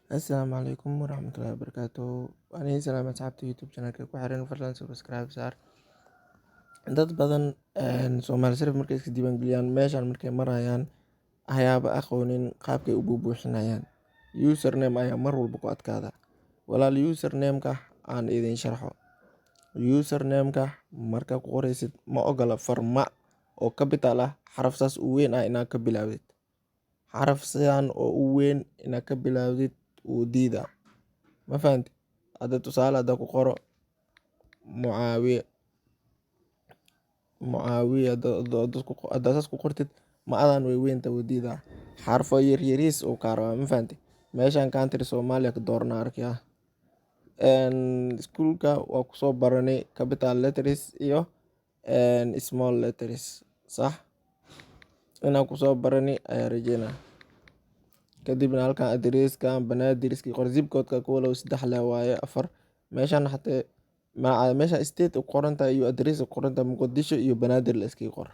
Asalaamu calaykum waraxmatullaahi wabarakaatuh. Waan idin salaamay asxaabta YouTube channelka ku xiran, fadlan subscribe saar. Dad badan Soomaali Sarif markay iska diiwaangeliyaan, meeshan markay marayaan ayaaba aqoonin qaabkay u buuxinayaan. Username ayaa mar walba ku adkaada. Walaal, username-ka aan idin sharxo. Username-ka markaa ku qoraysid, ma ogola far ma oo capital ah, xaraf saas u weyn ah inaad ka bilaawdid. Xaraf sidaan oo u weyn inaad ka bilaawdid wuu diidaa. Ma fahanti? Hadda tusaale hadda ku qoro Mucaawiye. Mucaawiye hadda saas ku qortid, ma adan way weynta, wuu diidaa. Xarfo yar yariis uu kaa rabaa, ma fahanti? Meeshan country Soomaaliya ka doorana arkaa. Iskuulka waa kusoo baranay capital letters iyo small letters, sax? Inaan kusoo barani ayaa rajeynaa. Kadibna halkan address-ka Banaadir iska qor, zip code-ka 1 2 3 le waaye afar. Meeshan xatee meesha state ku qoran tahay iyo address ku qoran tahay, Muqdisho iyo Banaadir la iskaga qor.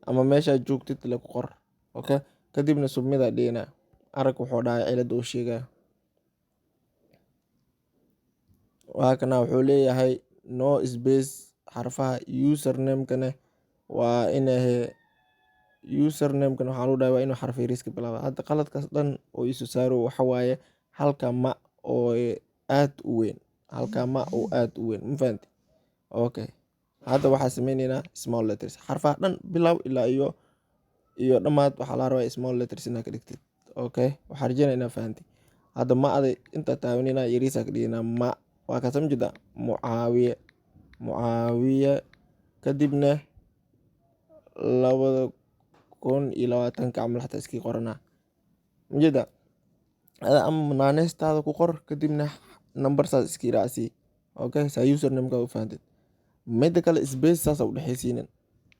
Ama meesha joogtid le ku qor. Okay? Kadibna submit aa dhigana. Arag wuxuu dhahay, cilad uu sheegaya. Waa kana, wuxuu leeyahay no space xarfaha. Username-kana waa inay username-kana waxaa lagu dhahay waa inuu xarf yariis ka bilaabo. Hadda qaladkaas dhan oo isu saaro waxa waaye halka ma oo aad u weyn. Halka ma oo aad u weyn. Ma fahanti? Okay. Hadda waxaa sameyneynaa small letters. Xarfaha dhan bilow ilaa iyo dhammaad waxaa la rabaa small letters inaad ka dhigtid. Okay? Waxaan rajeynaya inaad fahanti. Hadda ma aday inta taabanina, yariis ka dhiginaa ma. Waa ka soo jeeda Mucaawiye. Mucaawiye, kadibna 2020 camal xataa iska qoranaa. Ujeeda? Ama naaneystaada ku qor, kadibna number saas iska raacsii. Okay, saa username-ka u fahantid. Mida kale, space saas u dhexaysiinin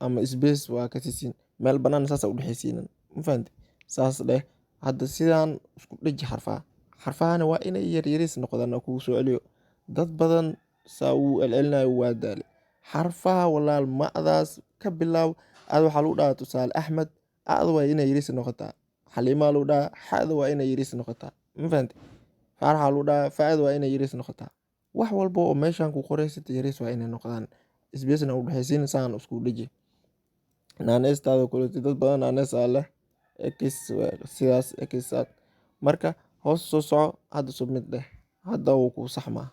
ama space waa ka siisiin, meel bannaan saas u dhexaysiinin, ma fahantid? Saas dheh. Hadda sidaan isku dheji xarfaha. Xarfahana waa inay yaryariis noqdaan oo kugu soo celiyo. Dad badan saa uu celcelinayo waa daale. Xarfaha, walaal, ma'daas ka bilaab. Aad waxaa lagu dhahaa, tusaale, Axmed, a'da waa inay yariis noqotaa. Xaliima lagu dhahaa, xa'da waa inay yariis noqotaa, ma fahantid? Faaraxa lagu dhahaa, fa'da waa inay yariis noqotaa. Wax walba oo meeshan ku qoraysid yariis waa inay noqdaan, space-na u dhexaysiin, saan isku dheji. Naaneystaada kuleti, dad badan naaneys aa leh, x sidaas x aad marka hoos soo soco. Hadda submit dheh, hadda wuu kuu saxmaa,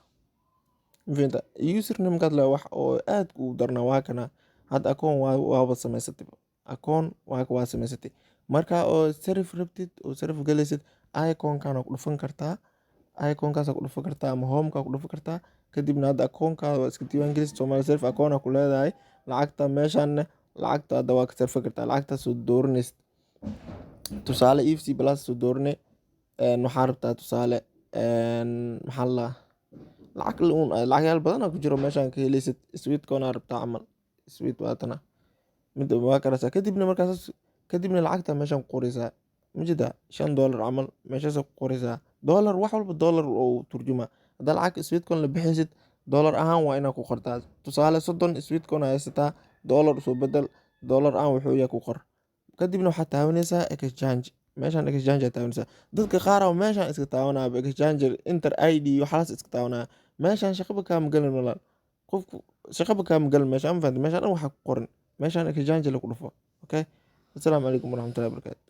ma fahanta? Username-kaad le wax oo aad kuu darnaa waa kana. Hadda akoon waaba samaysatay, akoon waa samaysatay. Marka oo sarif rabtid oo sarif galaysid, icon-kan ku dhufan kartaa, icon-kaas ku dhufan kartaa ama home-ka ku dhufan kartaa. Kadibna hadda akoonkaada waa iska diiwaan gelis, Somali Sarif akoon ku leedahay. Lacagta meeshan, lacagta hadda waa ka sarfan kartaa. Lacagta soo dooranaysid, tusaale EVC Plus soo dooranay. Waxaa rabtaa, tusaale, maxaa la lacag uun, lacagyaal badan ku jiro meeshan ka helaysid. Sweatcoin aa rabtaa camal, sweat waatana mid waa karaysaa. Kadibna markaas, kadibna lacagta meeshan ku qoraysaa, majida $5 camal meeshaas ku qoraysaa. Dollar, wax walba dollar oo turjuma. Haddaa lacag Sweatcoin la bixaysid, dollar ahaan waa inaad ku qortaa. Tusaale 30 Sweatcoin haysataa, dollar usoo bedel, dollar ahaan wuxuu yahay ku qor. Kadibna waxaad taabanaysaa exchange. Meeshan exchange aad taabanaysaa. Dadka qaar oo meeshan iska taabanaya exchange, enter ID, waxaas iska taabanaya. Meeshan shaqaba kaama gelin, walaal. Qofku shaqaba kaama gelin meeshan, ma fahanti? Meeshan dhan waxaa ku qoran, meeshan exchange la ku dhufo. Okay, assalaamu calaykum waraxmatullahi wabarakaatu.